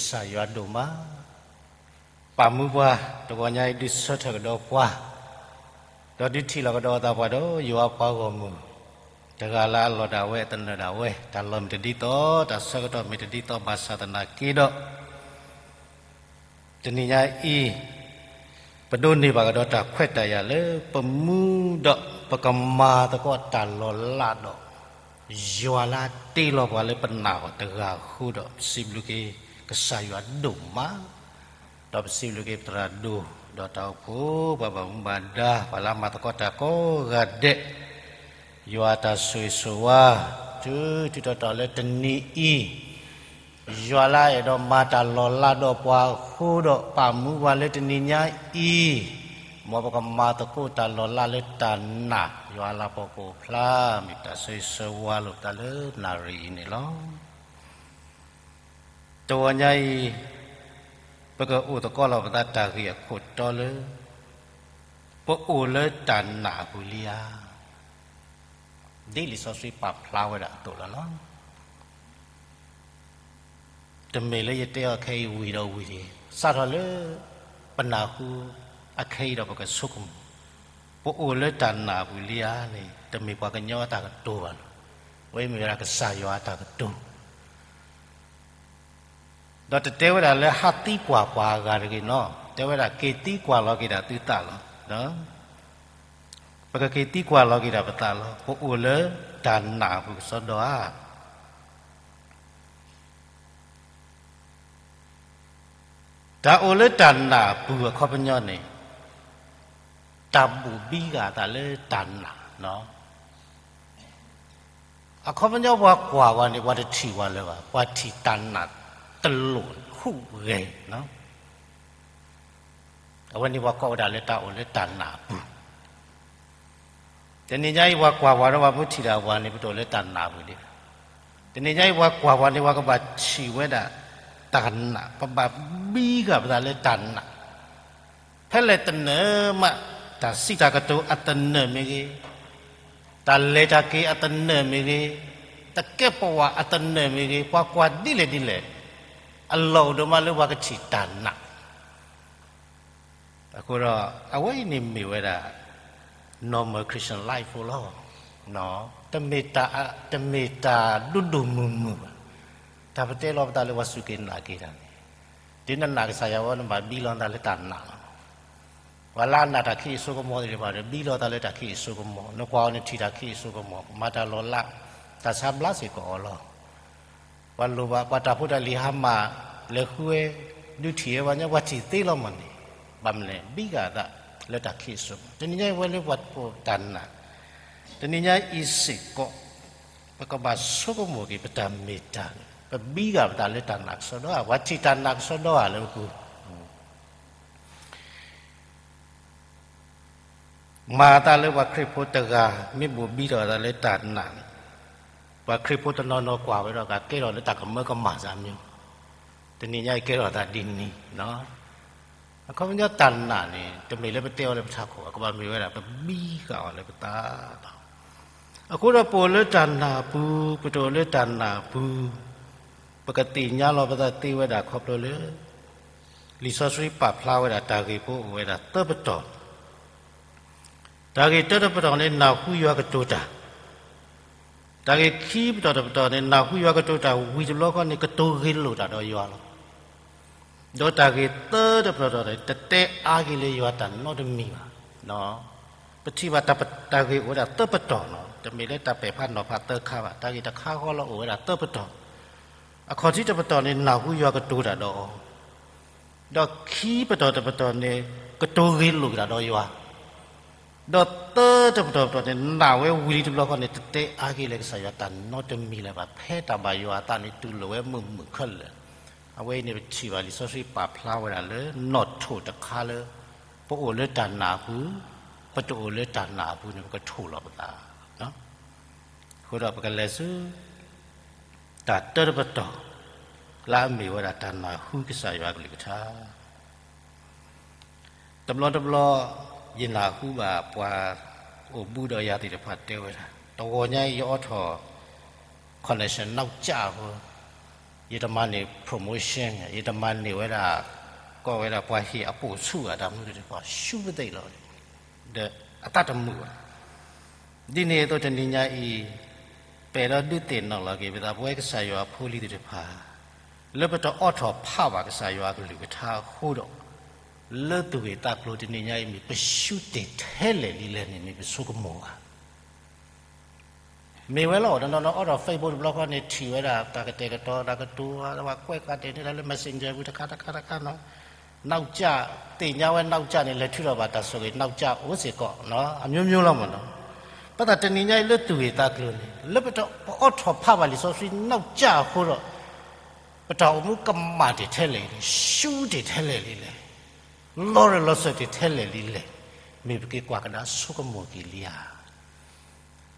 ကစၢ်ယွၤဒိၣ်မး, ပာ်မူပှၤ, တဂီၤညါအံၤဒုးဆၢထၢၣ်ကဒီးပှၤ, ဒီးဒုးထံၣ်လီၤကဒီးသးပှၤဒီးယွၤအပှၤဂီၢ်မုၢ်, တဂၤလၢအလီၢ်ဒၣ်ဝဲ အသနၢၣ်ဒၣ်ဝဲ, တၢ်လီၢ်မ့ၢ်တဒ်သိး, တၢ်ဆၢကတီၢ်မ့ၢ်တဒ်သိး, ဘၣ်ဆၣ်သနာ်က့ဒီး တနံၤညါအံၤ ပဒိးန့ၢ်ဘၣ်ကဒီးတၢ်ခွဲးတၢ်ယာ်လၢ ပမူဒီးပကမၤသကိးတၢ်လီၤလးဒီး ယွၤလၢအတ့လီၤပှၤလၢပနၢ်အီၤတဂၤအဃိဒီး ပစံးဘျုးက့ၤ ကစၢ်ယွၤဒိၣ်မး, ဒီးပစံးဘျုးက့ၤပသရၣ်ဒိၣ်, ဒီးတၢ်အိၣ်ဖှိၣ် ပှၤဘၣ်မူဘၣ်ဒါ, ပှၤလၢအမၤသကိးတၢ်ကိးဂၤဒဲး, ယွၤတၢ်ဆိၣ်ဂ့ၤဆိၣ်ဝါ, တုၤတုၤတီတီလၢတနံၤအံၤ ယွၤလၢအအဲၣ်ဒိးမၤတၢ်လီၤလးဒီးပှၤအဃိဒီး ပာ်မူပှၤလၢတနံၤညါအံၤ, မ်ပကမၤသကိးတၢ်လီၤလးလၢတၢ်နာ်, ယွၤအလၤကပီၤကအိၣ်ဖျါ, မ့ၢ်တၢ်ဆိၣ်ဂ့ၤဆိၣ်ဝါလိာ်ပသးလၢနၣ်ရံၣ်အံၤန့ၣ်လီၤ. တဂီၤညါအံၤ ပကအိၣ်သကိးလီၤပသးတၢ်ဂ့ၢ်အခိၣ်တီလၢ ပအိၣ်လၢတၢ်နာ်အပူၤလံဧါ. ဒ်လံာ်စီဆှံပာ်ဖျါဝဲဒၣ်အသိးလီၤ. တမ့ၢ်လၢယတဲအီၤခဲအံၤဝံၤဒီးဝံၤတဂ့ၤ, စးထီၣ်လၢ ပနၢ်ဟူအခဲအံၤဒီးပကဆိကမိၣ်, ပအိၣ်လၢတၢ်နာ်အပူၤလံဧါန့ၣ် တမ့ၢ်ပှၤကညီအတၢ်ကတိၤဘၣ်လီၤ. အဝဲမ့ၢ်ဝဲဒၣ်ကစၢ်ယွၤအတၢ်ကတိၤ ဒီးတတဲဝဲဒၣ်လၢဟးသံကွၢ်ပှၤအဂၤတဂ့ၤနီၤ, တဲဝဲဒၣ်က့ၤသံကွၢ်လီၤက့ၤဒၣ်သုသးလီၤ. ပကက့ၤသံကွၢ်လီၤက့ၤဒၣ်ပသးလီၤ. ပအိၣ်လၢတၢ်နာ်အပူၤကစီဒီဧါ. တၢ်အိၣ်လၢတၢ်နာ်အပူၤအခီပညီန့ၣ် တၢ်ဘိၣ်ဘံဂၤသးလၢတၢ်နာ်. အခီပညီပှၤကွၢ်ပှၤန့ၣ် ပှၤတထံၣ်ပှၤလၢၤဘၣ်, ပှၤထံၣ်တၢ်နာ်တလိၣ်ဟူးဂဲၤ. အဝဲန့ၣ်ပှၤကိးဝဲဒၣ်လၢတၢ်အိၣ်လၢတၢ်နာ်အပူၤ. တနံၤညါအံၤပှၤကွၢ်ပှၤဒီးပှၤမ့ၢ်ထံၣ်ဒၣ်ပှၤန့ၣ် ပတအိၣ်လၢတၢ်နာ်အပူၤဒံးဘၣ်. တနံၤညါအံၤပှၤကွၢ်ပှၤန့ၣ် ပှၤကဘၣ်ထံၣ်ဝဲဒၣ်တၢ်နာ်, ပဘၣ်ဘံဂၤပသးလၢတၢ်နာ်. ဖဲလဲၣ်တနၢၤမး, တၢ်စံးတၢ်ကတိၤအသနၢၣ်မ့ၢ်ဂ့ၤ, တၢ်လဲၤတၢ်က့ၤအသနၢၣ်မ့ၢ်ဂ့ၤ, တၢ်ကဲပဝးအသနၢၣ်မ့ၢ်ဂ့ၤ, ပှၤကွၢ်ဒ်လဲၣ်ဒ်လဲၣ်, အလီၢ်အိၣ်ဒိၣ်မးလၢပှၤကထံၣ်တၢ်နာ်. အဃိဒီး အဝဲအံၤန့ၣ်မ့ၢ်ဝဲဒၣ် normal Christian life ဖိလီၤ. တမ့ၢ်တၢ်, တမ့ၢ်တၢ်ဒိၣ်ဒိၣ်မုၢ်မုၢ်ဘၣ်. တၢ်ပတဲလီၤပသးလၢပှၤစူၢ်က့ၤနာ်က့ၤတၢ်န့ၣ်, တုၤနနာ်ကစၢ်ယွၤဝဲ နဘၣ်ဘံလီၤနသးလၢတၢ်နာ်လီၤ. ပှၤလၢအနာ်တၢ်ခံးအစိကမီၤသ့ၣ်တဖၣ်ဒီး ဘံလီၤသးလၢတၢ်ခံးအစိကမီၤ, နကွၢ်အီၤနထံၣ်တၢ်ခံးအစိကမီၤ, မၤတၢ်လီၤလး, တၢ်ဆါဘျါစ့ၢ်ကီးအီၤလီၤ. ပှၤလိၣ်ဘၣ် ပှၤတၢ်ဖိတၢ်လံၤဟါမၢ် လဲၤဃုဝဲ, ဒုးထံၣ်ဝဲပှၤညီ ပှၤထံၣ်သ့လီၤမးန့ၣ်, ဘၣ်မနုၤလဲၣ် ဘံဂၤသးလၢတၢ်ခံးအစိကမီၤ. တနံၤညါအံၤဝဲလၢပှၤတၢ်နာ်, တနံၤညါအံၤစ့ၢ်ကီး ပကဘၣ်ဆိကမိၣ်က့ၤ ပတၢ်မ့ၢ်တၢ်, ပဘံဂၤပသးလၢတၢ်နာ်ကစီဒီဧါ, ပှၤထံၣ်တၢ်နာ်ကစီဒီဧါလၢပပူၤ မၤသးလၢပှၤခရံာ်ဖိတဂၤ မ့ၢ်ဘိၣ်ဘံထီၣ်သးလၢတၢ်နာ်န့ၣ်, ပှၤခရံာ်ဖိတနီၤနီၤကွၢ်ဝဲဒီး ကကဲထီၣ်လၢတၢ်ကမၢကမၣ်စ့ၢ်မ့ၢ်, တနံၤညါအံၤကဲထီၣ်သးဒ်န့ၣ်. အခီပညီတၢ်နာ်န့ၣ် တမ့ၢ်လၢပတဲအီၤလၢပထးခိၣ်, ကဘၣ်မ့ၢ်ဝဲဒၣ် ပဘံဃာ်အီၤလၢပသးလီၤ. အဃိဒီးပအိၣ်လၢတၢ်နာ်အပူၤ, ပတအိၣ်လၢတၢ်နာ်အပူၤ, ပကသ့ၣ်ညါလီၤပသးသ့ဝဲဒၣ်ခီဖျိလၢ လံာ်စီဆှံပာ်ဖျါဝဲဒၣ်တၢ်ဂ့ၢ်ဖိအိၣ်ဝဲဒၣ်သၢပတီၢ်. တၢ်ဂ့ၢ်တၢတပတီၢ်န့ၣ် နၢ်ဟူယွၤကတိၤတၢ်, တၢ်ဂ့ၢ်ခံပတီၢ်တပတီၢ်န့ၣ် နၢ်ဟူယွၤကတိၤတၢ်ဝံၤတဘျီဃီန့ၣ် ကတိၤဂ့ၤလိာ်တၢ်ဒီးယွၤလီၤ. ဒီးတၢ်ဂ့ၢ်သၢတပတီၢ်န့ၣ် တတဲအါက့ၤလၢယွၤတၢ်နီတမံၤဘၣ်. ပထံၣ်ဘၣ်တၢ်ဂ့ၢ်အိၣ်ဝဲဒၣ်သၢပတီၢ်လီၤ. တမ့ၢ်လၢတၢ်ပဲာ်ဖးနီၤဖးသၢခါဘၣ်. တၢ်ဂ့ၢ်တခါဃီလၢအိၣ်ဝဲဒၣ်သၢပတီၢ်. အခီၣ်ထံးတပတီၢ်န့ၣ် နၢ်ဟူယွၤကတိၤတၢ်ဒီးအီၤ, ဒီးခံပတီၢ်တပတီၢ်န့ၣ် ကတိၤဂ့ၤလိာ်က့ၤတၢ်ဒီးယွၤ, ဒီးသၢတပတီၢ်တပတီၢ်န့ၣ် နာ်ဝဲဝံၤလံတဘျီဃီန့ၣ် တတဲအါက့ၤလၢကစၢ်ယွၤတၢ်နီတမံၤလၢၤဘၣ်. ဖဲတၢ်ဘၣ်ယွၤအသးန့ၣ် တူၢ်လိာ်ဝဲမုာ်မုာ်ခဲလၢာ်. အဝဲအံၤန့ၣ် ပထံၣ်ဘၣ်လံာ်စီဆှံပာ်ဖျါဝဲဒၣ်လၢ နီၣ်ထိၣ်တခါလၢ ပအိၣ်လၢတၢ်နာ်အပူၤ, ပတအိၣ်လၢတၢ်နာ်အပူၤန့ၣ် ပကထိၣ်လီၤပသး. အဃိဒီးပကလဲၤဆူ တၢ်တၢတပတီၢ် လၢအမ့ၢ်ဝဲဒၣ်တၢ်နၢ်ဟူကစၢ်ယွၤအကလုၢ်ကထါ. တဘျီတဘျီ ယနၢ်ဟူဘၣ်ပှၤအိၣ်ဘူးဒီးယၤသ့ၣ်တဖၣ်တဲဝဲဒၣ်, တဂီၤညါအံၤယအိးထီၣ် connection နောက်ကျဖိ, ယတမၤန့ၢ် promotion ယတမၤန့ၢ်ဝဲဒၣ် ကိးဝဲဒၣ်ပှၤဟ့ၣ်အပိာ်ဆူၣ်အတၢ်မနုၤသ့ၣ်တဖၣ် ဆူပသ့ၣ်လီၤ. ဒီးအတၢ်တမုာ်ဘၣ်. ဒ်န့ၣ်အသိးတနံၤညါအံၤ ပအဲၣ်ဒိးဒုးသ့ၣ်နီၣ်လီၤက့ၤ ပသးပဝဲကစၢ်ယွၤအဖိအလံၤသ့ၣ်တဖၣ် လၢပတအိးထီၣ်ဖးဘၣ်ကစၢ်ယွၤအကလုၢ်ကထါအဃိဒီး လၢသူၣ်ဂ့ၢ်သးကျိၤတနံၤညါအံၤ မ့ၢ်ပရှူတ့ၢ်ထဲလဲၣ်လံလဲၣ်န့ၣ် မ့ၢ်ပဆိကမိၣ်ဧါ. မ့ၢ်ဝဲလီၤ တနီၤနီၤအိးထီၣ် Facebook တဘျီဃီန့ၣ် ထံၣ်ဝဲဒၣ် တၢ်ကတဲာ်ကတီၤ တၢ်ကတိၤ ပှၤကွဲးဃာ်တဲာ်န့ၢ်တၢ်လၢ Messenger ပူၤတခါတခါတခါနီၤ, နောက်ကျ သ့ၣ်ညါဝဲ နောက်ကျ န့ၣ် လဲၤထုးထီၣ်ဘၣ်တၢ်ဆိၣ်ဂ့ၤ နောက်ကျ အိၣ်စ့ၢ်ကီး အမျိုးမျိုးလီၤမ့ၢ်နီၤ. ဘၣ်ဆၣ်တနံၤညါအံၤလၢသူၣ်ဂ့ၢ်သးကျိၤန့ၣ် လၢပတအိးထီၣ်ဖးဘၣ်လံာ်စီဆှံ နောက်ကျ အဃိဒီး ပတၢ်အိၣ်မူကမၣ်တ့ၢ်ထဲလဲၣ်န့ၣ် ရှူတ့ၢ်ထဲလဲၣ်လံလဲၣ်, လီၤရၢၢ်လီၤစၢၤတ့ၢ်ထဲလဲၣ်လံလဲၣ်, မ့ၢ်ပက့ၤကွၢ်ကဒါဆိကမိၣ်က့ၤလံဧါ.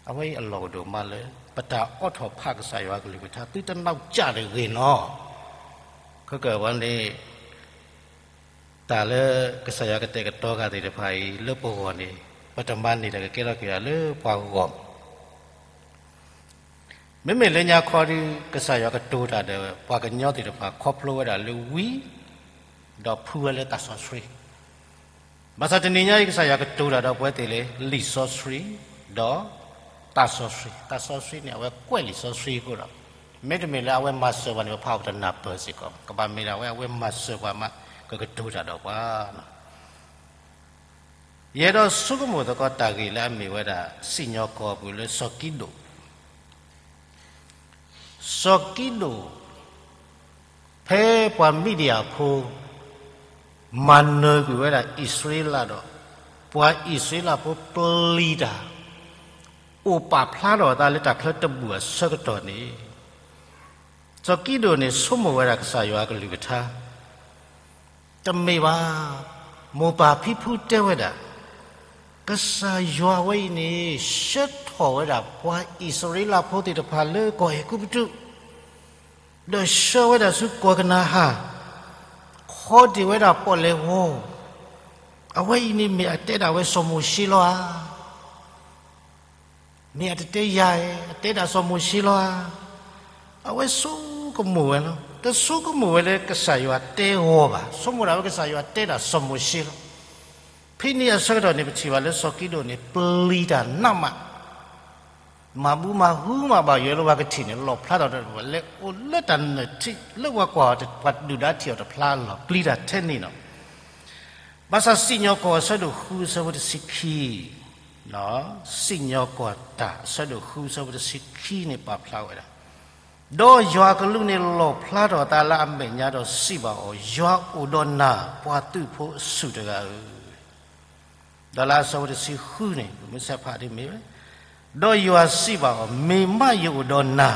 အဝဲအံၤအလီၢ်ကဒိၣ်မးလၢ ပတၢ်အိးထီၣ်ဖးကစၢ်ယွၤအကလုၢ်ကထါ သုတ နောက်ကျ တဂ့ၤနီၤ. ခဲကၢၤဝဲန့ၣ် တၢ်လၢကစၢ်ယွၤကတဲာ်ကတီၤဃာ်သ့ၣ်တဖၣ်အံၤ လၢပဂီၢ်န့ၣ် ပတမၤန့ၢ်တၢ်ကကဲထီၣ်က့ၤ လၢပှၤဂီၢ် မ့မ့ၢ်လၢညါခီဒီး ကစၢ်ယွၤကတိၤတၢ်ဒီး ပှၤကညီသ့ၣ်တဖၣ် ခီဖျိဝဲဒၣ်လၢဝံ ဒီးဖုဝဲလၢသးစီဆှံ, ဘၣ်ဆၣ်တနံၤညါအံၤ ကစၢ်ယွၤကတိၤတၢ်ဒီးပဝဲသ့ၣ်လၢ လံာ်စီဆှံ ဒီးသးစီဆှံ, သးစီဆှံန့ၣ် အဝဲကွဲးလံာ်စီဆှံအဃိဒီး မ့တမ့ၢ်လၢအဝဲမၤစၢၤပှၤန့ၣ် ပဖးအီၤတနၢ်ပၢၢ်စ့ၢ်ကီး, ကဘၣ်မ့ၢ်ဒၣ်ဝဲအဝဲမၤစၢၤပှၤမး ကကတိၤတၢ်ဒီးပှၤ ယအဲၣ်ဒိးဆိကမိၣ်သကိးတၢ်ဂ့ၢ်လၢအမ့ၢ်ဝဲဒၣ် စံၣ်ညီၣ်ကွီၢ်ပူၤလၢစီၤကံဒိၣ်, စီၤကံဒိၣ် ဖဲပှၤမံးဒယၣ်ဖိ မၤနၢၤကွံာ်ဝဲဒၣ်အံၣ်စရ့လးဒီး ပှၤအံၣ်စရ့လးဖိပျံၤတၢ် အိၣ်ပာ်ဖျါထီၣ်အသးလၢတၢ်ချၢတဘူၣ်အဆၢကတီၢ်န့ၣ် စီၤကံဒိၣ်န့ၣ်ဆိကမိၣ်ဝဲဒၣ်ကစၢ်ယွၤအကလုၢ်ကထါ တမ့ၢ်ဘၣ်, မိၢ်ပၢ်ဖံဖုတဲဝဲဒၣ်, ကစၢ်ယွၤဝဲအံၤန့ၣ် ဆှၢထီၣ်ဝဲဒၣ်ပှၤအံၣ်စရ့လးဖိသ့ၣ်တဖၣ်လၢကီၢ်အဲၤကူပတူး, ဒီးဆှၢဝဲဒၣ်ဆူကီၢ်ကနၤဧၣ်, ခီတ့ၢ်ဝဲဒၣ်ပီၣ်လဲၣ်ဂီၤ, အဝဲအံၤန့ၣ်မ့ၢ်အတဲဒၣ်ဝဲစီၤမိၤၡ့လီၤဧါ. မ့ၢ်အတတဲယၤဧါ, အတဲဒၣ်စီၤမိၤၡ့လီၤဧါ. အဝဲဆိကမိၣ်ဝဲလီၤ. တဆိကမိၣ်ဝဲလၢကစၢ်ယွၤတဲဂီၤဘၣ်. ဆိကမိၣ်ဒၣ်ဝဲကစၢ်ယွၤတဲဒၣ်စီၤမိၤၡ့လီၤ. ဖဲန့ၣ်အဆၢကတီၢ်န့ၣ် ပထံၣ်ဘၣ်လၢစီၤကံဒိၣ်န့ၣ် ပျံၤတၢ်နးမး, မၤဘူၣ်မၤဟုမးဘၣ်ယွၤလၢပှၤကထံၣ်န့ၣ် လီၣ်ဖျါထီၣ်တၢ် လဲၤအိၣ်လၢတၢ်နၢၤထံး လၢပှၤကွၢ်အီၤ ပှၤဒုၣ်ဒါထံၣ်အီၤတဖျါလီၤ. ပျံၤတၢ်ထဲန့ၣ်လီၤ. ဘၣ်ဆၣ်စံၣ်ညီၣ်ကွီၢ်အဆၢဒိၣ်ဃုအဆၢဖိတဆံခံ, စံၣ်ညီၣ်ကွီၢ်တၢ်အဆၢဒိၣ်ဃုအဆၢဖိတဆံခံန့ၣ်ပာ်ဖျါဝဲဒၣ်, ဒီးယွၤအကလူးန့ၣ်လီၣ်ဖျါထီၣ်အသးလၢအမဲာ်ညါဒီးစံးဘၣ်အီၤ, ယွၤအိၣ်ဒီးနၤ ပှၤသုးဖိအဆူၣ်တဂၤဧၢ. ဒီးလၢအဆၢဖိတဆံဃုန့ၣ် မုၢ်ဆဲးဖးဒ်မ့ၢ်ဝဲ, ဒီးယွၤစံးဘၣ်အီၤ, မ့ၢ်မးယအိၣ်ဒီးနၤ,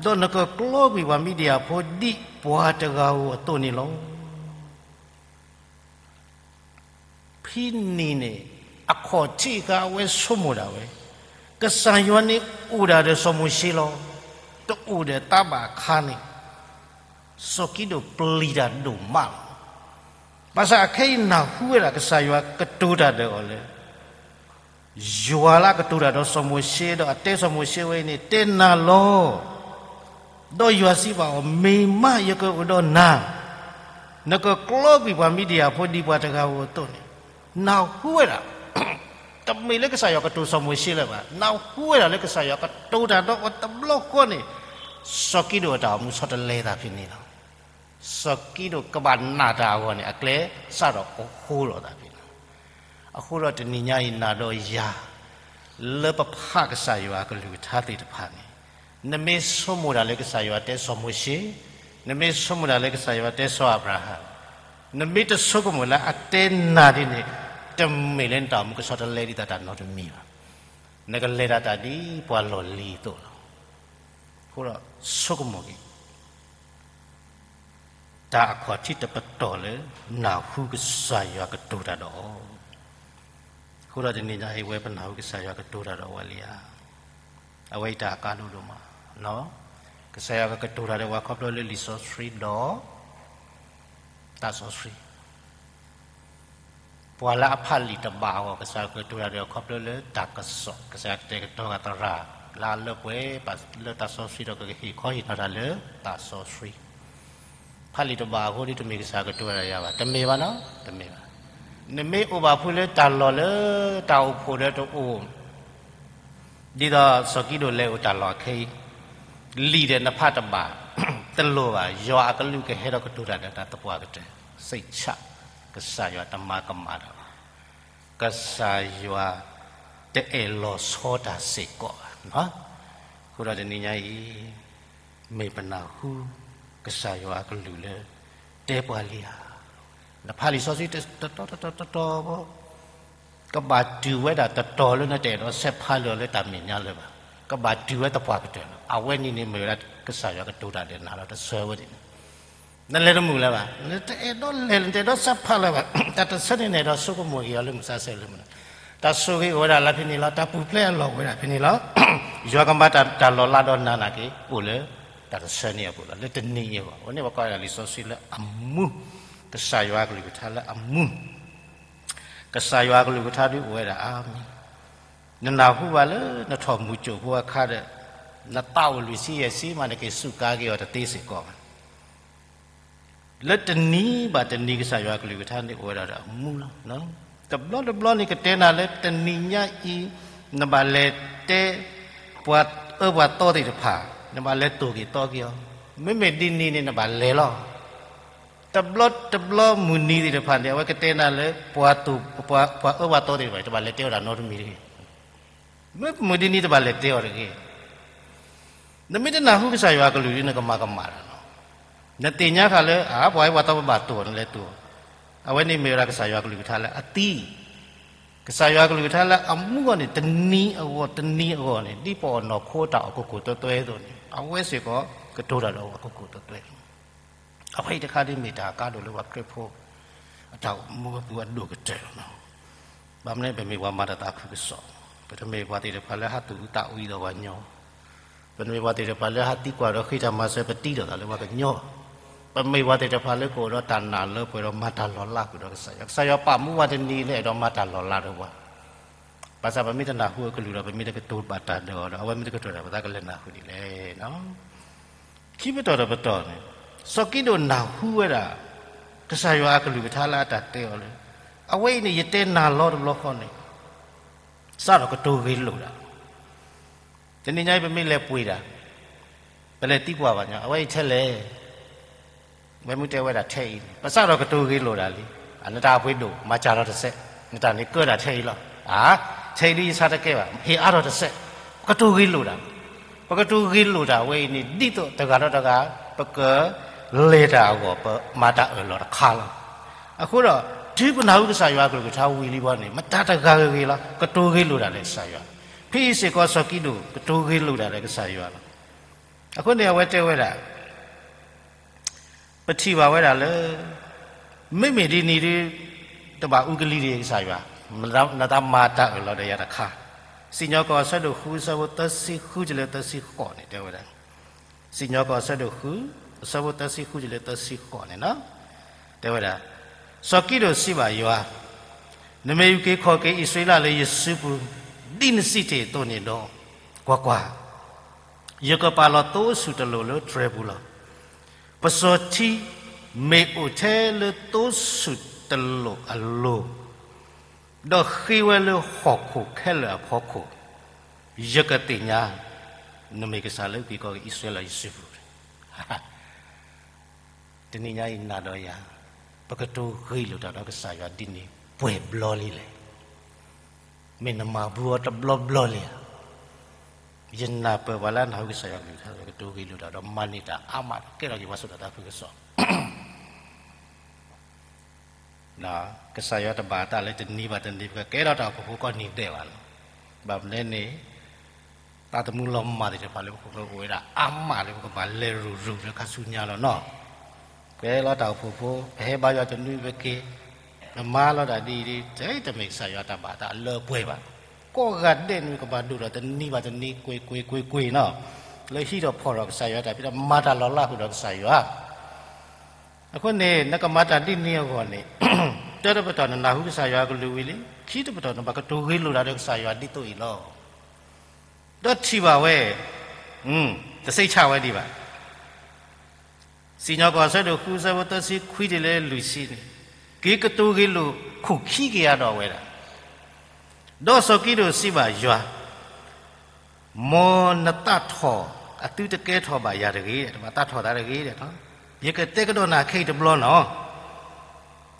ဒီးနကကျီကွံာ်ပှၤမံးဒယၣ်ဖိဒ်ပှၤတဂၤဧိၤအသိးန့ၣ်လီၤ. ဖဲန့ၣ်န့ၣ် အခီၣ်ထံးအခါအဝဲဆိကမိၣ်ဒၣ်ဝဲ, ကစၢ်ယွၤန့ၣ်အိၣ်ဒၣ်ဒီးစီၤမိၤၡ့လီၤ. တအိၣ်ဒီးတၢ်ဘၣ်အခါန့ၣ် စီၤကံဒိၣ်ပျံၤတၢ်ဒိၣ်မးလီၤ. ဘၣ်ဆၣ်အခဲအံၤနၢ်ဟူဝဲဒၣ်ကစၢ်ယွၤကတိၤတၢ်ဒီးအီၤလၢ ယွၤလၢအကတိၤတၢ်ဒီးစီၤမိၤၡ့ ဒီးအတဲစီၤမိၤၡ့ဝဲအံၤန့ၣ် တဲနၤလီၤ. ဒီးယွၤစံးဘၣ်အီၤ, မ့ၢ်မးယကအိၣ်ဒီးနၤ, နကကျီကွံာ်ပှၤမံးဒယၣ်ဖိဒ်ပှၤတဂၤဧိၤအသိးန့ၣ်, နၢ်ဟူဝဲဒၣ်, တမ့ၢ်လၢကစၢ်ယွၤကတိၤစီၤမိၤၡ့လၢၤဘၣ်, နၢ်ဟူဝဲဒၣ်လၢကစၢ်ယွၤကတိၤတၢ်ဒီးအီၤတဘျီဃီန့ၣ်, စီၤကံဒိၣ်အတၢ်အိၣ်မူဆီတလဲသးဖဲန့ၣ်လီၤ. စီၤကံဒိၣ်ကဘၣ်နာ်တၢ်အဂီၢ်န့ၣ် အကျဲစးထီၣ်အိၣ်ဃိလီၤသးဖဲန့ၣ်လီၤ. အဃိဒီးတနံၤညါအံၤနၤဒီးယၤ လၢပဖးကစၢ်ယွၤအကလုၢ်ကထါသ့ၣ်တဖၣ်န့ၣ်, နမ့ၢ်ဆိကမိၣ်ဒၣ်လၢကစၢ်ယွၤတဲစီၤမိၤၡ့, နမ့ၢ်ဆိကမိၣ်ဒၣ်လၢကစၢ်ယွၤတဲစီၤအၤဘြၤဟၣ်, နမ့ၢ်တဆိကမိၣ်လၢအတဲနၤဒ်န့ၣ်, တမ့ၢ်လၢနတၢ်အိၣ်မူကဆီတလဲဒ်သိးတၢ်နီတမံၤဘၣ်. နကလဲၤဒၣ်တၢ်ဒ်ပှၤလီၢ်လံၤအသိးလီၤ. အဃိဒီးဆိကမိၣ်က့ၤ တၢ်အခီၣ်ထံးတပတီၢ်လၢ နၢ်ဟူကစၢ်ယွၤကတိၤတၢ်ဒီးအီၤ. အဃိဒီးတနံၤညါအံၤ ဝဲပနၢ်ဟူကစၢ်ယွၤကတိၤတၢ်ဒီးဝဲလံဧါ. အဝဲအံၤတၢ်အကါဒိၣ်ဒိၣ်မး, ကစၢ်ယွၤကကတိၤတၢ်ဒီးပှၤခီဖျိလၢလံာ်စီဆှံဒီး သးစီဆှံ ပှၤလၢအဖးလံာ်တဘၣ်အဂီၢ် ကစၢ်ယွၤကတိၤတၢ်ဒီးခီဖျိလၢတၢ်ကစီၣ်, ကစၢ်ယွၤကတဲာ်ကတီၤဃာ်သရၣ် လၢအလၢပှဲၤ ပာ်လၢတၢ်စီဆှံဒီးကကဟ့ၣ်ခီဟ့ၣ်နီၤတၢ်လၢတၢ်စီဆှံ. ဖးလံာ်တဘၣ်အဃိဒီးတမ့ၢ်ကစၢ်ကတိၤတၢ်ယၤဘၣ်, တမ့ၢ်ဘၣ်နီၤ, တမ့ၢ်ဘၣ်. နမ့ၢ်အိၣ်ဘၣ်ဖုလၢတၢ်လီၢ်လၢတၢ်အိၣ်ဖှိၣ်ဒီးတအိၣ် ဒ်သိးစီၤကံးဒဧိၣ်လဲၤအိၣ်တၢ်လီၢ်ခဲအံၤ, လံာ်ဒီးနဖးတဘၣ်, တလိၣ်ဘၣ်, ယွၤအကလူးကဟဲဒီးကတိၤတၢ်ဒီးတၢ်သပှၢ်ကတၢၢ်, စိတ်ချ, ကစၢ်ယွၤတမၤကမၣ်တၢ်ဘၣ်, ကစၢ်ယွၤတအဲၣ်လီၤဆီတၢ်စ့ၢ်ကီးဘၣ်. အဃိဒီးတနံၤညါအံၤ မ့ၢ်ပနၢ်ဟူ ကစၢ်ယွၤအကလုၢ်လၢ တဲပှၤလံဧါ. နဖးလံာ်စီဆှံတတီၤတတီၤတတီၤဘၣ် ကဘၣ်တုၤဝဲဒၣ်တတီၤလၢနတအဲၣ်ဒိးဆဲးဖးလၢာ်လၢတၢ်မဲာ်ညါလၢၤဘၣ်. ကဘၣ်တုၤဝဲသပှၢ်ကတၢၢ်လီၤ. အဝဲန့ၣ်န့ၣ်မ့ၢ်ဝဲဒၣ်ကစၢ်ယွၤကတိၤတၢ်ဒီးနၤလီၤတဆၢဝဲန့ၣ်. နလဲၤတမုာ်လၢၤဘၣ်. နတအဲၣ်ဒိးလဲၤ နတအဲၣ်ဒိးဆဲးဖးလၢၤဘၣ်. တၢ်တဆၢန့ၣ်နအဲၣ်ဒိးဆိကမိၣ်က့ၤအီၤလၢမုၢ်ဆါဆဲးလၢမုၢ်နၤ. တၢ်ဆိၣ်ဂ့ၤအိၣ်ဝဲဒၣ်လၢဖဲန့ၣ်လီၤ. တၢ်ပူၤဖျဲးအလီၢ်အိၣ်ဝဲဒၣ်ဖဲန့ၣ်လီၤ. ယွၤကမၤတၢ်လီၤလးဒီးနၤနာ်က့ အိၣ်လၢတၢ်တဆၢန့ၣ်အပူၤလီၤ. လၢတနံၤအံၤအဂီၢ် အဝဲန့ၣ်ပကိးဝဲဒၣ်လံာ်စီဆှံလၢအမူ, ကစၢ်ယွၤအကလုၢ်ကထါလၢအမူ ကစၢ်ယွၤအကလုၢ်ကထါဒုးအိၣ်ဝဲဒၣ်အါမံၤ, နနၢ်ဟူဘၣ်လၢနထီၣ်မူကၠိၣ်ဖိအခါဒီး နသးအိၣ်လွံၢ်ဆံယဲၢ်ဆံမး နက့ၤစူးကါက့ၤအီၤတသ့စ့ၢ်ကီးဘၣ်. လၢတနံၤဘၣ်တနံၤ ကစၢ်ယွၤအကလုၢ်ကထါန့ၣ်အိၣ်ဝဲဒၣ်ဒီးအမူလီၤ. တဘျီတဘျီန့ၣ် ကတဲနၤလၢတနံၤညါအံၤ နဘၣ်လဲၤတဲ ပှၤအၢပှၤသီသ့ၣ်တဖၣ်, နဘၣ်လဲၤသိၣ်က့ၤသီက့ၤအီၤ, မ့မ့ၢ်ဒ်န့ၣ်န့ၣ် နဘၣ်လဲၤလီၤ. တဘျီတဘျီမုၢ်နံၤသ့ၣ်တဖၣ်န့ၣ် အဝဲကတဲနၤလၢ ပှၤအၢပှၤသီသ့ၣ်တဖၣ်န့ၣ် တဘၣ်လဲၤတဲအီၤတၢ်နီတမံၤတဂ့ၤ. မ့မ့ၢ်ဒ်န့ၣ် တဘၣ်လဲၤတဲအီၤတဂ့ၤ. နမ့ၢ်တနၢ်ဟူကစၢ်ယွၤအကလုၢ်ဒီး နကမၤကမၣ်တၢ်လီၤ. နသ့ၣ်ညါဃာ်လၢ အါ ပှၤအၢပှၤသီပဘၣ်သိၣ်အီၤ နလဲၤသိၣ်အီၤ, အဝဲန့ၣ်မ့ၢ်ဝဲဒၣ်ကစၢ်ယွၤအကလုၢ်ကထါလၢအသံ, ကစၢ်ယွၤအကလုၢ်ကထါလၢအမူအဂီၢ်န့ၣ် တနံၤအဂီၢ်တနံၤအဂီၢ်န့ၣ် ဒ်ပအီၣ်နီၢ်ခိတၢ်အီၣ်ကိၢ်ကိၢ်သွဲသွဲအသိးန့ၣ် အဝဲစ့ၢ်ကီးကတိၤတၢ်ဒီးအီၣ်ကိၢ်ကိၢ်သွဲသွဲ. အဝဲအံၤတခါဒ်မ့ၢ်တၢ်အကါဒိၣ်လၢပှၤခရံာ်ဖိ အတၢ်အိၣ်မူအပူၤအဒိၣ်ကတၢၢ်လီၤ. ဘၣ်မနုၤပမ့ၢ်ပှၤမၤတၢ်သးခုကစီၣ်, ပတမ့ၢ်ပှၤသ့ၣ်တဖၣ်လၢဟးသူၣ်အုးသးအုးဒီးပှၤကညီ, ပတမ့ၢ်ပှၤသ့ၣ်တဖၣ်လၢဟးသံကွၢ်ဒီးဃ့တၢ်မၤစၢၤပတံၤဒီးသးလၢပှၤကညီ, ပမ့ၢ်ပှၤသ့ၣ်တဖၣ်လၢကအိၣ်ဒီးတၢ်နာ်လၢပှဲၤဒီးမၤတၢ်လီၤလးဃုာ်ဒီးကစၢ်ယွၤ, ကစၢ်ယွၤပာ်မူပှၤတနံၤလၢအဲၣ်ဒိးမၤတၢ်လီၤလးဒီးပှၤ ဘၣ်ဆၣ်ပမ့ၢ်တနၢ်ဟူအကလုၢ်ဒီး ပမ့ၢ်တကတိၤတၢ်ဘၣ်သး ကလဲၤနၢ်ဟူဒ်လဲၣ်. ခံပတီၢ်တပတီၢ်န့ၣ် စီၤကံးဒဧိၣ်နၢ်ဟူဝဲဒၣ် ကစၢ်ယွၤအကလုၢ်ကထါလၢအတၢ်တဲအီၤလၢ အဝဲအံၤန့ၣ် ယတဲနၤလီၤတဘျီဃီန့ၣ် စးထီၣ်ကတိၤဂ့ၤလိာ်တၢ်. တနံၤညါအံၤ ပမ့ၢ်လဲၤပှ့ၤတၢ် ပလဲၤသံကွၢ်ဘၣ်ညီ အဝဲအံၤထဲလဲၣ် ဝဲမ့ၢ်တဲဝဲဒၣ်ထဲအံၤန့ၣ် ပစးထီၣ်ကတိၤဂ့ၤလိာ်တၢ်လံ. နတၢ်အပှ့ၤဒိၣ် မၤစၢ်ထီၣ်တစဲး, နတၢ်န့ၣ်ကၢတၢ်ထဲအံၤလီၤ. အါ, ထဲအံၤဒ်ယဆါတကဲဘၣ်, ဟ့ၣ်အါထီၣ်တစဲး, ပကတိၤဂ့ၤလိာ်တၢ်. ပကတိၤဂ့ၤလိာ်တၢ်ဝဲအံၤန့ၣ် ဒ်သိးတဂၤဒီးတဂၤ ပကလဲၤတၢ်အဂီၢ် ပမၤတၢ်အၢၣ်လီၤတခါလီၤ. အဃိဒီး တုၤပနၢ်ဟူကစၢ်ယွၤအကလုၢ်ကထါဝံၤလံဘီန့ၣ် မတၤတဂၤဂ့ၤဂ့ၤလီၤ ကတိၤဂ့ၤလိာ်တၢ်လၢကစၢ်ယွၤ. ဖဲအံၤစ့ၢ်ကီးစီၤကံးဒဧိၣ် ကတိၤဂ့ၤလိာ်တၢ်လၢကစၢ်ယွၤလီၤ. အဃိန့ၣ် အဝဲတဲဝဲဒၣ် ပထံၣ်ဘၣ်ဝဲဒၣ်လၢ မ့မ့ၢ်ဒ်န့ၣ်ဒီး တဘၣ်အူကလံၤဒံးကစၢ်ယွၤ, နသးမၤတၢ်အၢၣ်လီၤဒီးယၤတခါ. စံၣ်ညီၣ်ကွီၢ်အဆၢဒိၣ်ဃု အဆၢဖိသၢဆံဃုတုၤလၢသၢဆံဃိးန့ၣ် တဲဝဲဒၣ်, စံၣ်ညီၣ်ကွီၢ်အဆၢဒိၣ်ဃု အဆၢဖိသၢဆံဃုတုၤလၢသၢဆံဃိးန့ၣ်လီၤ. တဲဝဲဒၣ်, စီၤကံးဒဧိၣ်စံးဘၣ်ယွၤ, နမ့ၢ်အုၣ်က့ၤခီၣ်က့ၤအံၣ်စရ့လးလၢယစုပူၤ ဒ်နစံးတ့ၢ်အသိးန့ၣ်ဒီး, ကွၢ်ကွၢ်, ယကပာ်လီၤသိဆူၣ်တလိာ်လၢတြဲၤပူၤလီၤ. ပစီၤထံမ့ၢ်အိၣ်ထဲလၢသိဆူၣ်တလိာ်အလိၤ, ဒီးဃ့ဝဲလၢဟီၣ်ခိၣ်ခဲလၢာ်အဖီခိၣ်, ယကသ့ၣ်ညါ နမ့ၢ်ကစၢ်လၢအုၣ်က့ၤခီၣ်က့ၤအံၣ်စရ့လးလၢယစုပူၤ. တနံၤညါအံၤနၤဒီးယၤ, ပကတိၤဂ့ၤလိာ်တၢ်ဒီးကစၢ်ယွၤဒ်န့ၣ်ပှဲၤဘျီလံလဲၣ်. မ့ၢ်နမၤဘူးအီၤတဘျီဘျီလံဧါ. ယနာ်ပၢၢ်ပှၤလၢအနၢ်ဟူကစၢ်ယွၤကလုၢ်ကထါဒီး ကတိၤဂ့ၤလိာ်တၢ်ဒီးမၤန့ၢ်တၢ်အါမး ကဲထီၣ်က့ၤပှၤစိာ်တၢ်သးခုကစီၣ် ကစၢ်ယွၤတဘၣ်အသးလၢတနံၤဘၣ်တနံၤ ပကကဲထီၣ်တၢ်အိၣ်ဖှိၣ်ဖိကိးနံၤဒဲးဘၣ်လီၤ. ဘၣ်မနုၤန့ၣ် သးသမူလီၤမၢ်သ့ၣ်တဖၣ်လၢပခိၣ်ပအိၣ်ဝဲဒၣ်အါမးလၢပကဘၣ်လဲၤရူၤရူၤလၢခါဆူညါလီၤနီၤ. ကဲလီၤတၢ်အိၣ်ဖှိၣ်ဖိ ပဟဲဘါယွၤတနွံဘၣ်က့ၤ, ပမၤလီၤတၢ်ဒ်အံၤဒ်အံၤ တမ့ၢ်ကစၢ်ယွၤတၢ်ဘၣ်အသးလၢပှဲၤဘၣ်. ကိးဂၤဒဲးန့ၣ် ကဘၣ်ဒိၣ်ထီၣ်တနံၤဘၣ်တနံၤ ကွ့ၢ်ကွ့ၢ်ကွ့ၢ်ကွ့ၢ်နီၤ, လၢဟံးထီၣ်ဖီၣ်ထီၣ်ကစၢ်ယွၤတၢ်ဖံးတၢ်မၤ တၢ်လီၤလးဃုာ်ဒီးကစၢ်ယွၤ အဃိန့ၣ် နကမၤတၢ်ဒ်န့ၣ်အဂီၢ်န့ၣ်, တၢတပတီၢ်နနၢ်ဟူကစၢ်ယွၤအကလုၢ်ဝံၤလံ, ခံတပတီၢ်နဘၣ်ကတိၤဂ့ၤလိာ်တၢ်ဒီးကစၢ်ယွၤဒ်သိးအံၤလီၤ. ဒီးထံၣ်ဘၣ်ဝဲ, တစိတ်ချဝဲဒံးဘၣ်. စံၣ်ညီၣ်ကွီၢ်အဆၢဒိၣ်ဃု အဆၢဖိသၢဆံခွံတုၤလၢလွံၢ်ဆံန့ၣ်, က့ၤကတိၤဂ့ၢ်လိာ်ခိၣ်ခံက့ၤအါဒီးဝဲဒၣ်, ဒီးစီၤကံးဒဧိၣ်စံးဘၣ်ယွၤ, မ်နသးထီၣ်အသုတကဲထီၣ်ဘၣ်ယၤတဂ့ၤ, တဘၣ်သးထီၣ်သးတဂ့ၤ, ယကတဲကဒီးနၤခဲအံၤတဘျီနီၤ,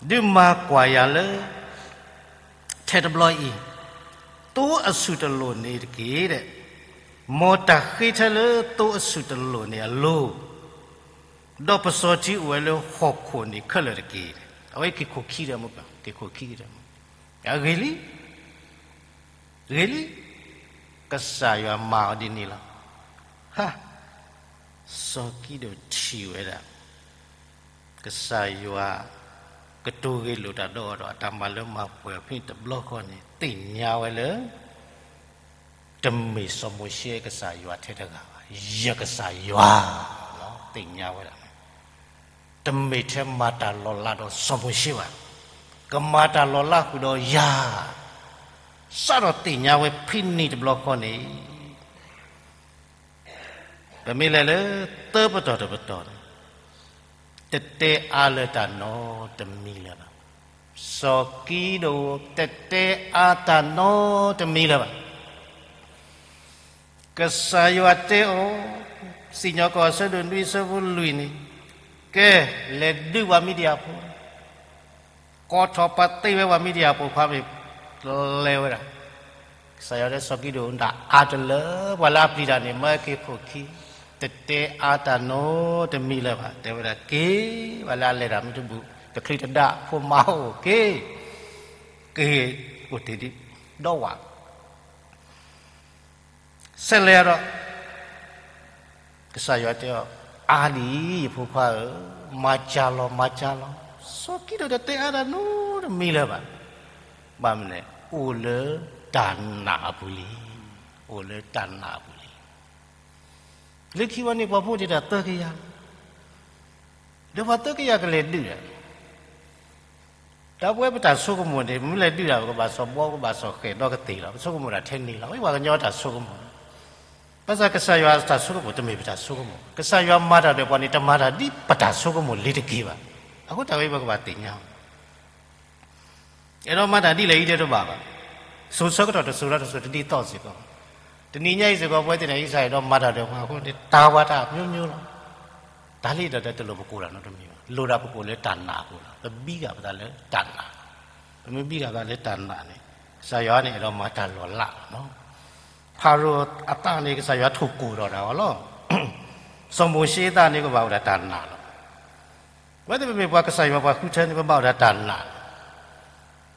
ဒုးမၤကွၢ်ယၤလၢ ထဲတဘျီအံၤ, သိအဆူၣ်တလိာ်န့ၣ်တက့ၢ်, မ်တၢ်ဃ့ထဲလၢသိအဆူၣ်တလိာ်န့ၣ်အလိၤ, ဒီးပစီၤထံအိၣ်ဝဲလၢဟီၣ်ခိၣ်န့ၣ်ခဲလၢာ်တက့ၢ်. အဝဲက့ၤခိၣ်ခံဒီး, က့ၤခိၣ်ခံဒီး, အဂ့ၤလံ, ဂ့ၤလံ, ကစၢ်ယွၤမၤအီၤဒ်န့ၣ်လီၤ. ဟါ, စီၤကံးဒဧိၣ်ထံၣ်ဝဲဒၣ် ကစၢ်ယွၤကတိၤဂ့ၢ်လိာ်တၢ်ဒီးအီၤဒီး အတၢ်မၤလၢမၤပှဲၤအီၤဖဲန့ၣ်တဘျီဃီန့ၣ် သ့ၣ်ညါဝဲလၢ တမ့ၢ်စီၤမိၤၡ့ကစၢ်ယွၤထဲတဂၤဘၣ်, ယကစၢ်ယွၤ သ့ၣ်ညါဝဲဒၣ်, တမ့ၢ်ထဲမၤတၢ်လီၤလးဒီးစီၤမိၤၡ့ဘၣ်, ကမၤတၢ်လီၤလးဃုာ်ဒီးယၤ, စးထီၣ်သ့ၣ်ညါဝဲဖဲန့ၣ်တဘျီဃီန့ၣ် ပမ့ၢ်လဲၤလၢသၢပတီၢ်တပတီၢ်န့ၣ်, တတဲအါလၢတၢ်နီတမံၤလၢၤဘၣ်. စီၤကံးဒဧိၣ်တတဲအါတၢ်နီတမံၤလၢၤဘၣ်. ကစၢ်ယွၤတဲအီၤ, စံၣ်ညီၣ်ကွီၢ်အဆၢဒိၣ်နွံအဆၢဖိလွံၢ်န့ၣ်, ကဲ, လဲၤဒုးပှၤမံၤဒယၣ်ဖိ ကိးထီၣ်ပာ်တ့ၢ်ဝဲပှၤမံၤဒယၣ်ဖိခွါမ့ၢ်လဲၤဝဲဒၣ်, ကစၢ်ယွၤတဲစီၤကံးဒဧိၣ် နတၢ်အါတလၢပှၤလၢအပျံၤတၢ်န့ၣ် မၢက့ၤခိၣ်ခံ, တတဲအါတၢ်နီတမံၤလၢၤဘၣ်. တဲဝဲဒၣ်က့ၤ, ပှၤလၢအလဲၤတၢ်မ့ၢ်တဘူၣ်, တချုးတဒၣ်ဖိမါအိၣ်က့ၤ, က့ၤအိၣ်တ့ၢ်ဒံး, ဒီးဝး ဆဲးလဲၤဒီး, ကစၢ်ယွၤတဲအီၤ, အါဒံး ယဖိခွါဧၢ, မၤစၢၤလီၤ မၤစၢၤလီၤ. စီၤကံးဒဧိၣ်တတဲအါတၢ်နီတမံၤလၢၤဘၣ်. ဘၣ်မနုၤလဲၣ်, အိၣ်လၢတၢ်နာ်အပူၤလံ, အိၣ်လၢတၢ်နာ်အပူၤလံ. လၢခံဝဲန့ၣ် ပှၤဖိတ့ၢ်တၢ်သၢကယၤလီၤ. ဒီးပှၤသၢကယၤကလဲၤဒုးတၢ် ဒီးပဝဲပတၢ်ဆိကမိၣ်န့ၣ် ပမ့ၢ်လဲၤဒုးတၢ် ပကဘၣ်စီၤဘှီ ကဘၣ်စီၤဃဲၤဒီကသ့ၣ်လီၤ. ပဆိကမိၣ်တၢ်ထဲန့ၣ်လီၤ. ပှၤကညီတၢ်ဆိကမိၣ်, ဘၣ်ဆၣ်ကစၢ်ယွၤတၢ်ဆိကမိၣ် တမ့ၢ်ပတၢ်ဆိကမိၣ်. ကစၢ်ယွၤမၤတၢ်ဒီးပှၤန့ၣ် တမၤတၢ်ဒ်ပတၢ်ဆိကမိၣ်လၢၤတက့ၢ်ဘၣ်. အဃိတၢ်ဝဲပကဘၣ်သ့ၣ်ညါ အဲၣ်ဒိးမၤတၢ်ဒ်လဲၣ်အံၤဒီးတဘၣ်ဘၣ်. စိၤဆၢကတီၢ်တစိၤဒီးတစိၤတဒ်သိးစ့ၢ်ကီး. တနံၤညါအံၤစ့ၢ်ကီး ပဝဲသ့ၣ်န့ၣ် အံၣ်စရ့လးအဲၣ်ဒိးမၤတၢ်ဒီးပှၤအဃိန့ၣ် တၢ်ဝဲတၢ်မျိုးမျိုးလီၤ. တၢ်လၢတၢ်တလိၣ်ပကိးတၢ်နီတမံၤဘၣ်. လိၣ်ဒၣ်ပကိးလၢတၢ်နာ်အပူၤလီၤ. ပဘံဂၤပသးလၢတၢ်နာ်လီၤ. ပမ့ၢ်ဘံဂၤပသးလၢတၢ်နာ်န့ၣ် ကစၢ်ယွၤန့ၣ်အဲၣ်ဒိးမၤတၢ်လီၤလးလီၤ. ဖၤရိၤအသးန့ၣ် ကစၢ်ယွၤထိၣ်ကိၢ်ထီၣ်တၢ်အီၤလီၤ. စီၤမိၤၡ့အသးန့ၣ် ကဘၣ်အိၣ်ဒၣ်တၢ်နာ်လီၤ. အဝဲသ့ၣ်ပမ့ၢ်ပှၤကစၢ်ယွၤပှၤဃုထၢန့ၣ် ပဘၣ်အိၣ်ဒၣ်တၢ်နာ်လီၤ.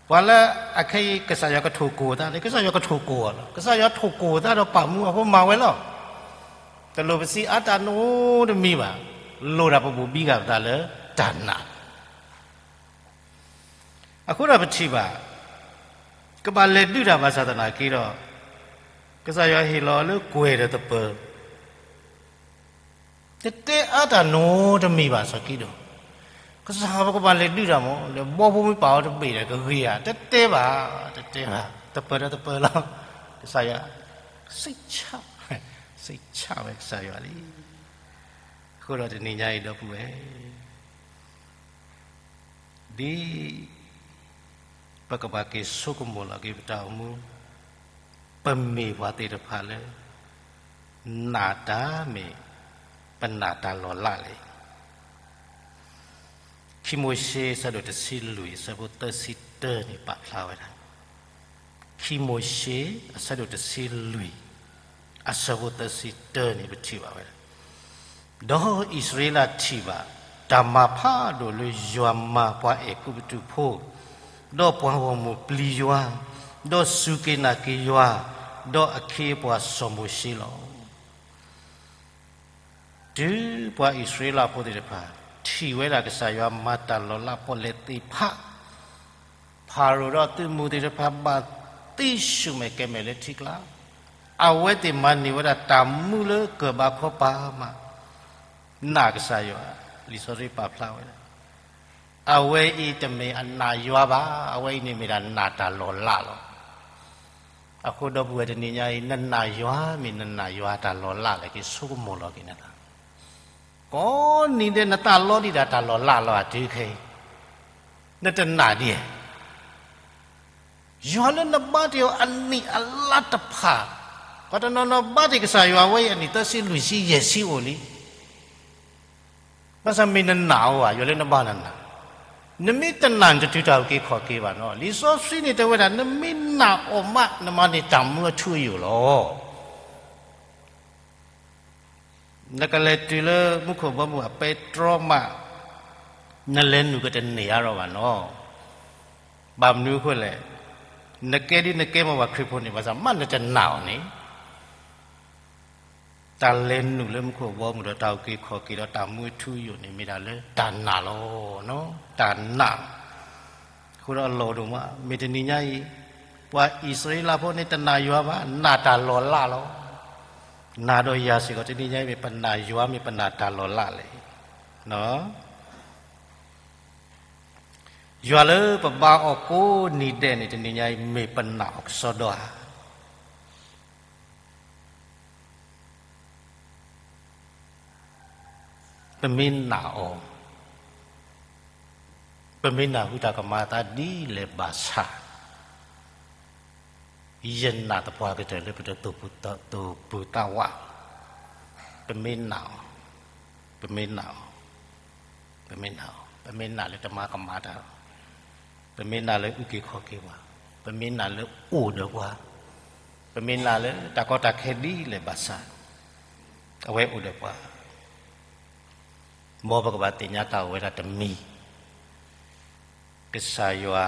ပှၤလၢအခဲအံၤ ကစၢ်ယွၤကထိၣ်ကိၢ်အသးန့ၣ် ကစၢ်ယွၤကထိၣ်ကိၢ်အီၤလီၤ. ကစၢ်ယွၤထိၣ်ကိၢ်အသးဒီးပာ်မူအဃိမၤဝဲလီၤ. တလိၣ်ပစံးအါတၢ်နီတမံၤဘၣ်. လိၣ်ဒၣ်ပဘၣ်ဘံဂၤပသးလၢတၢ်နာ် အဃိဒီးပထံၣ်ဘၣ် ကဘၣ်လဲၤဒုးတၢ်ဘၣ်ဆၣ်သနာ်က့ဒီး ကစၢ်ယွၤဟ့ၣ်လီၤလၢကွဲၤဒီးသပၢၤ, တတဲအါတၢ်နီတမံၤဘၣ်စီၤကံးဒဧိၣ်. ကစၢ်ပကဘၣ်လဲၤဒုးတၢ်မး ဒီးဘီဖိမ့ၢ်ပာ်အီၤတဘ့ၣ်ဒီး ကဂ့ၤဧါ, တတဲဘၣ်, တတဲဘၣ်, သပၢၤဒီးသပၢၤလီၤ. ကစၢ်ယွၤ စိတ်ချ, စိတ်ချဝဲကစၢ်ယွၤလံ. အဃိဒီးတနံၤညါအံၤ ဒီပုၢ်ဝဲၢ် ဒ်ပကဘၣ်က့ၤဆိကမိၣ်လီၤက့ၤပတၢ်အိၣ်မူ, ပမ့ၢ်ပှၤသ့ၣ်တဖၣ်လၢ နာ်တၢ်မ့ၢ် ပနာ်တၢ်လီၤလးလဲၣ်. ခံမိၤၡ့ အဆၢဒိၣ်တဆံလွံၢ် အဆၢဖိသၢဆံတၢန့ၣ် ပာ်ဖျါဝဲဒၣ် ခံမိၤၡ့ အဆၢဒိၣ်တဆံလွံၢ် အဆၢဖိသၢဆံတၢန့ၣ် ပထံၣ်ဘၣ်ဝဲဒၣ်, ဒီးအံၣ်စရ့လးထံၣ်ဘၣ် တၢ်မၤဖးဒိၣ်လၢယွၤမၤပှၤအဲၤကူပတူးဖိ, ဒီးပှၤဂီၢ်မုၢ်ပျံၤယွၤ, ဒီးစူၢ်က့ၤနာ်က့ၤယွၤ, ဒီးအခ့အပှၤစီၤမိၤၡ့လီၤ. တုၤပှၤအံၣ်စရ့လးဖိသ့ၣ်တဖၣ် ထံၣ်ဝဲဒၣ်ကစၢ်ယွၤမၤတၢ်လီၤလးပီၣ်လဲၣ်သ့ၣ်တဖၣ်, ဖၤရိၤဒီးအသုးမုၢ်သ့ၣ်တဖၣ် ဘၣ်သံဆူၣ်မဲာ်ကဲၤမဲာ်လၢထံကျါ, အဝဲသ့ၣ်မၤန့ၢ်ဝဲဒၣ်တၢ်မူလၢကၢၢ်ဘါခီပၤမး, နာ်ကစၢ်ယွၤ, လံာ်စီဆှံပာ်ဖျါဝဲဒၣ်, အဝဲအံၤတမ့ၢ်အနာ်ယွၤဘၣ်, အဝဲအံၤန့ၣ်မ့ၢ်ဒၣ်နာ်တၢ်လီၤလးလီၤ. အဃိဒီပုၢ်ဝဲၢ်တနံၤညါအံၤ နနာ်ယွၤမ့ၢ်နနာ်ယွၤတၢ်လီၤလးလဲၣ် က့ၤဆိကမိၣ်လီၤက့ၤနသး, ကိးနံၤဒဲးနသးလီၤဒံးဒၣ်တၢ်လီၤလးလီၤအတုၤခဲအံၤ, နတနာ်ဒံးဧါ. ယွၤလၢနဘါတ့ၢ်အီၤအနံၣ်အလါတဖၣ်, ပှၤတနီၤနီၤဘါတ့ၢ်ကစၢ်ယွၤဝဲအံၤအနံၣ်သၢဆံလွံၢ်ဆံယဲၢ်ဆံအိၣ်လံ. ဘၣ်ဆၣ်မ့ၢ်နနာ်အီၤဧါ, ယွၤလၢနဘါနနာ်, နမ့ၢ်တနာ်နတတုၤတၢ်အုၣ်က့ၤခီၣ်က့ၤဘၣ်နီၤ. လံာ်စီဆှံန့ၣ်တဲဝဲဒၣ် နမ့ၢ်နာ်အီၤမး နမၤန့ၢ်တၢ်မူအထူအယိာ်လီၤ. နကလဲၤတုၤလၢမူခိၣ်ဘီမုၢ်အပဲတြီမး, နလဲၤနုာ်ကတန့ၢ်အါထီၣ်ဘၣ်နီၤ. ဘၣ်မနုၤအဃိလဲၣ်, နကဲဒ်နကဲမ့ၢ်ပှၤခရံာ်ဖိန့ၣ် ဘၣ်ဆၣ်မးနတနာ်အီၤန့ၣ်, တၢ်လဲၤနုာ်လၢမူခိၣ်ဘီမုၢ်ဒီးတၢ်အုၣ်က့ၤခီၣ်က့ၤဒီးတၢ်မူအထူအယိာ်န့ၣ် မ့ၢ်တၢ်လၢတၢ်နာ်လီၤ. တၢ်နာ် အဃိဒီးအလီၢ်အိၣ်ဒိၣ်မး မ့ၢ်တနံၤညါအံၤ, ပှၤအံၣ်စရ့လးဖိန့ၣ်တနာ်ယွၤဘၣ်, နာ်တၢ်လီၤလးလီၤ. နာ်ဒီးယၤစ့ၢ်ကီး တနံၤညါအံၤမ့ၢ်ပနာ်ယွၤ မ့ၢ်ပနာ်တၢ်လီၤလးလဲၣ်. ယွၤလၢပဘါအီၤကိးနံၤဒဲးန့ၣ် တနံၤညါအံၤမ့ၢ်ပနာ်အီၤကစီဒီဧါ. ပမ့ၢ်နာ်အီၤ, ပမ့ၢ်နၢ်ဟူတၢ်ကမၤအသးဒ်လဲၣ်ဘၣ်ဆၣ်, ယနာ်သပှၢ်ကတၢၢ်လၢပတသိၣ်ပူၤသးဝး, ပမ့ၢ်နာ်အီၤ, ပမ့ၢ်နာ်အီၤ, ပမ့ၢ်နာ်အီၤ, ပမ့ၢ်နာ်လၢတမၤကမၣ်တၢ်, ပမ့ၢ်နာ်လၢအုၣ်က့ၤခီၣ်က့ၤပှၤ, ပမ့ၢ်နာ်လၢအိၣ်ဒီးပှၤ, ပမ့ၢ်နာ်လၢတၢ်ကီတၢ်ခဲဒ်လဲၣ်ဘၣ်ဆၣ်, အဝဲအိၣ်ဒီးပှၤ မ်ပကဘၣ်သ့ၣ်ညါတၢ်အိၣ်ဝဲဒၣ်တမံၤ, ကစၢ်ယွၤ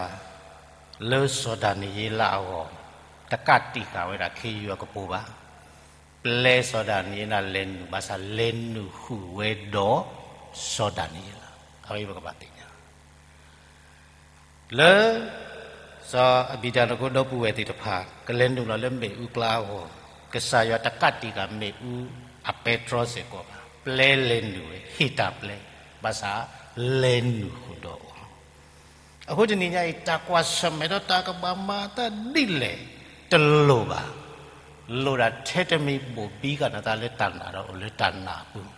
လၢစီၤဒၤနံးယ့လးအဂီၢ်, တကးတံာ်ဃာ်ဝဲဒၣ်ခ့ယုၢ်အကပိၤဘၣ်. ပျဲစီၤဒၤနံးယ့လးလဲၤနုာ်ဘၣ်ဆၣ် လဲၤနုာ်ဃုာ်ဝဲဒီးစီၤဒၤနံးယ့လး, အဝဲပကဘၣ်သ့ၣ်ညါ လၢ စီၤအဘံၤတၢ်နကိဒီပုၢ်ဝဲၢ်သ့ၣ်တဖၣ် ကလဲၤနုာ်လီၤလၢမ့ၣ်အူကျါအဂီၢ်, ကစၢ်ယွၤတကးတံာ်ဃာ်မ့ၣ်အူအပဲတြီစ့ၢ်ကီးဘၣ်. ပျဲလဲၤနုာ်ဝဲ ဟ့ၣ်တၢ်ပျဲ, ဘၣ်ဆၣ်လဲၤနုာ်ဃုာ်ဒီးအီၤ. အဃိတနံၤညါအံၤ တၢ်ကွၢ်ဆၢၣ်မဲာ်ဒီးတၢ်ကဘၣ်မၤအသးဒ်လဲၣ် တလိၣ်ဘၣ်. လိၣ်ဒၣ်ထဲတမံၤဘိၣ်ဘံဃာ်နသးလၢတၢ်နာ်ဒီးအိၣ်လၢတၢ်နာ်အပူၤ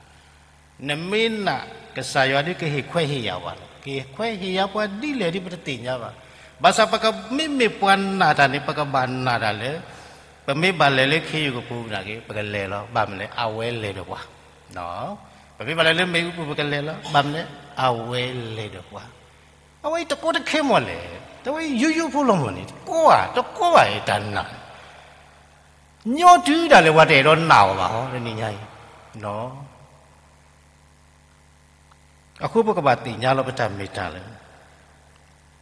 နမ့ၢ်နာ် ကစၢ်ယွၤဒ်ကဟ့ၣ်ခွဲးဟ့ၣ်ယာ်ပှၤလီၤ. ကဟ့ၣ်ခွဲးဟ့ၣ်ယာ်ပှၤဒ်လဲၣ်ဒ်ပတသ့ၣ်ညါဘၣ်. ဘၣ်ဆၣ်ပကမ့မ့ၢ်ပှၤနာ်တၢ်န့ၣ် ပကဘၣ်နာ်တၢ်လၢ ပမ့ၢ်ဘၣ်လဲၤလၢခ့ယုၢ်ကပူၤနာ်က့ ပကလဲၤလီၤ. ဘၣ်မနုၤလဲၣ် အဝဲလဲၤဒီးပှၤ, ပမ့ၢ်ဘၣ်လဲၤလၢမ့ၣ်အူပူၤ ပကလဲၤလီၤ. ဘၣ်မနုၤလဲၣ် အဝဲလဲၤဒီးပှၤ. အဝဲအံၤတကိးတခ့မီၢ်လဲၣ်, တဝဲယိယိဖိလီၤမီၢ်န့ၣ် တကိးဧါ, တကိးဘၣ်အံၤတၢ်နာ် ညီတုၤဒၣ်လဲာ် ပှၤတအဲၣ်ဒိးနာ်အီၤဘၣ်ဟီ တနံၤညါအံၤ. အဃိပကဘၣ်သ့ၣ်ညါလီၤပတၢ်မ့ၢ်တၢ်လၢ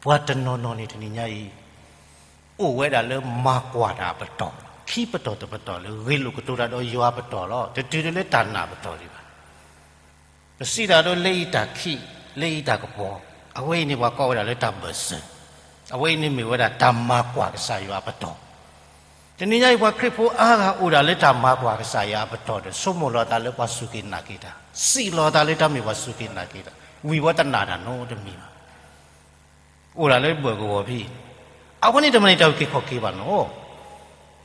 ပှၤတနီၤနီၤန့ၣ်တနံၤညါအံၤ အိၣ်ဝဲဒၣ်လၢမၤကွၢ်တၢ်အပတီၢ်, ခံပတီၢ်တပတီၢ်လၢဂ့ၢ်လိာ်ကတိၤတၢ်ဒီးယွၤအပတီၢ်လီၤ. တတုၤဒၣ်လၢတၢ်နာ်ပတီၢ်ဒံးဘၣ်. ပစံးတၢ်ဒီးလၢအံၤတၢ်ခံး, လၢအံၤတၢ်ကပီၤ, အဝဲအံၤန့ၣ်ပှၤကိးဝဲဒၣ်လၢတၢ်ဘၢၣ်စၢၤ, အဝဲအံၤန့ၣ်မ့ၢ်ဝဲဒၣ်တၢ်မၤကွၢ်ကစၢ်ယွၤအပတီၢ်. တနံၤညါအံၤပှၤခရံာ်ဖိအါဂၤအိၣ်ဒၣ်လၢတၢ်မၤကွၢ်ကစၢ်ယွၤအပတီၢ်ဒီး ဆိကမိၣ်လီၤသးလၢပှၤစူၢ်က့ၤနာ်က့ၤတၢ်, စံးလီၤသးလၢတၢ်မ့ၢ်ပှၤစူၢ်က့ၤနာ်က့ၤတၢ်, ဝံၤဝဲတနာ်တၢ်နီတမံၤဘၣ်. အိၣ်ဒၣ်လၢဘၢၣ်ကဝီၤဖဲအံၤ, အဝဲန့ၣ်တမ့ၢ်တၢ်အုၣ်က့ၤခီၣ်က့ၤဘၣ်နီၤ.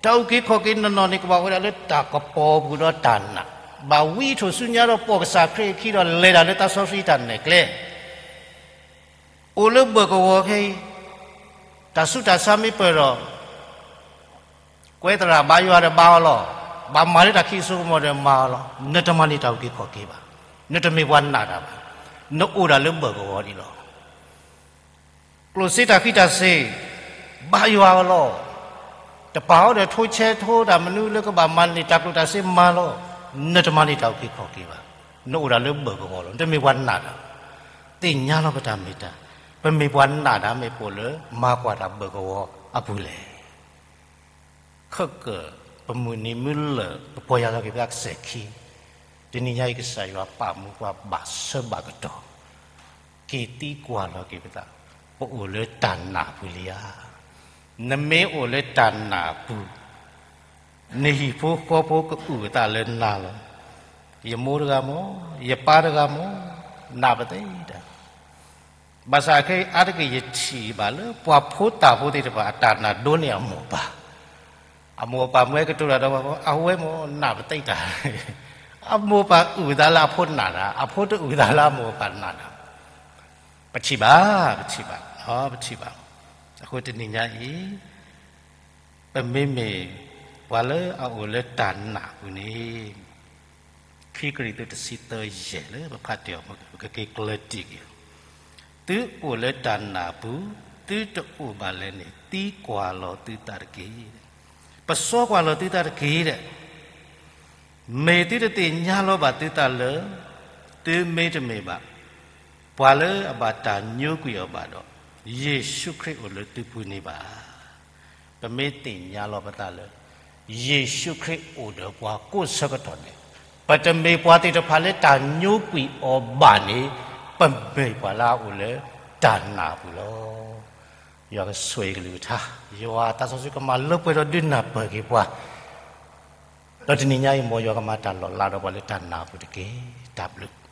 တၢ်အုၣ်က့ၤခီၣ်က့ၤနီၢ်နီၢ်န့ၣ် ကဘၣ်ဝဲဒၣ်လၢတၢ်ကပီၤပူၤဒီးတၢ်နာ်, ဘၣ်ဝံအထူၣ်ဆူညါဒီးပိာ်ကစၢ်ခရံာ်အခံဒီးလဲၤတၢ်လၢသးစီဆှံတၢ်နဲၣ်ကျဲ အိၣ်လၢဘၢၣ်ကဝီၤခဲအံၤ, တၢ်ဆူးတၢ်ဆါမ့ၢ်ပၢၢ်ဒီး ကွဲသရၣ်ဘါယွၤဒီးဘါအီၤလီၤ. ဘၣ်မၤလၢတၢ်ခံးအစိကမီၤဒီးမၤအီၤလီၤ. နတမၤန့ၢ်တၢ်အုၣ်က့ၤခီၣ်က့ၤဘၣ်. နတမ့ၢ်ပှၤနာ်တၢ်ဘၣ်. နအိၣ်ဒၣ်လၢဘၢၣ်ကဝီၤဒံးလီၤ. ကျိၣ်စ့တၢ်ဃံးတၢ်စ့ၤ, ဘါယွၤအီၤလီၤ. တပာ်အီၤဒီးထိဆဲထိတၢ်မနုၤလၢကဘၣ်မၤန့ၢ်တၢ်ကျိၣ်တၢ်စ့မၤလီၤ. နတမၤန့ၢ်တၢ်အုၣ်က့ၤခီၣ်က့ၤဘၣ်. နအိၣ်ဒၣ်လၢဘၢၣ်ကဝီၤလီၤ. နတမ့ၢ်ပှၤနာ်တၢ်ဘၣ်. သ့ၣ်ညါလီၤပတၢ်မ့ၢ်တၢ်, ပမ့ၢ်ပှၤနာ်တၢ်မ့ၢ်ပအိၣ်လၢမၤကွၢ်တၢ်ဘၢၣ်ကဝီၤအပူၤလဲၣ်. ခဲကၢၣ် ပမုၢ်နံၤမုၢ်လၢ် ပပီၢ်ယၢ်လီၤက့ၤပသးကစဲးခံ, တနံၤညါအံၤကစၢ်ယွၤပာ်မူပှၤဘၣ်ဆၢဘၣ်ကတီၢ်, က့ၤသံကွၢ်လီၤက့ၤပသး, ပအိၣ်လၢတၢ်နာ်အပူၤလံဧါ. နမ့ၢ်အိၣ်လၢတၢ်နာ်အပူၤ, နဟံၣ်ဖိဃီဖိကအုၣ်အသးလၢနၤလီၤ. ယမိၢ်တဂၤမ့ၢ်, ယပၢ်တဂၤမ့ၢ်, နာ်ပသ့တၢ် ဘၣ်ဆၣ်ခဲအံၤအါတက့ၢ်ယထံၣ်ဘၣ်လၢ ပှၤဖိသၣ်ဖိသ့ၣ်တဖၣ်အတၢ်နာ်ဒိၣ်န့ၢ်အမိၢ်ပၢ်, အမိၢ်အပၢ်မ့ၢ်ကတိၤတၢ်ဒီးပှၤ အဝဲမ့ၢ်နာ်ပသံတၢ်, အမိၢ်အပၢ်အုၣ်သးလၢအဖိနာ်တၢ်, အဖိတအုၣ်သးလၢအမိၢ်အပၢ်နာ်တၢ်, ပထံၣ်ဘၣ်, ပထံၣ်ဘၣ်, ပထံၣ်ဘၣ်. အဃိတနံၤညါအံၤ ပမ့မ့ၢ်ပှၤလၢအအိၣ်လၢတၢ်နာ်အပူၤန့ၣ် ခံကရံၣ်သူးတဆံသၢယဲၢ်လၢပဖးတ့ၢ်အီၤ ပကက့ၤကျၢၢ်တံၢ်က့ၤအီၤ, သုအိၣ်လၢတၢ်နာ်ပူၤ, သုတအိၣ်ဘၣ်လဲၣ်န့ၣ် သံကွၢ်လီၤသုသးတက့ၢ်. ပစီကွၢ်လီၤသုသးတက့ၢ်ဒီး မ့ၢ်သုတသ့ၣ်ညါလီၤဘၣ်သုသးလၢ သုမ့တမ့ၢ်ဘၣ် ပှၤလၢအဘၣ်တၢ်ညိကွံာ်အီၤဘၣ်ဒီး ယ့ၣ်ၡူးခရံာ်အိၣ်လၢသုပူၤန့ၣ်ဘၣ်. ပမ့ၢ်သ့ၣ်ညါလီၤပသးလၢ ယ့ၣ်ၡူးခရံာ်အိၣ်ဒီးပှၤကိးဆၢကတီၢ်န့ၣ် ပတမ့ၢ်ပှၤသ့ၣ်တဖၣ်လၢတၢ်ညိကွံာ်အီၤဘၣ်န့ၣ် ပမ့ၢ်ပှၤလၢအအိၣ်လၢတၢ်နာ်အပူၤလီၤ. ယွၤကဆိၣ်ဂ့ၤကလုၢ်ကထါ, ယွၤသးစီဆှံကမၤလၢပှဲၤဒီးဒုးနၢ်ပၢၢ်က့ၤပှၤ ဒီးတနံၤညါအံၤ မ်ယွၤကမၤတၢ်လီၤလးဒီးပှၤလၢတၢ်နာ်အပူၤတက့ၢ်. တၢ်ဘျုး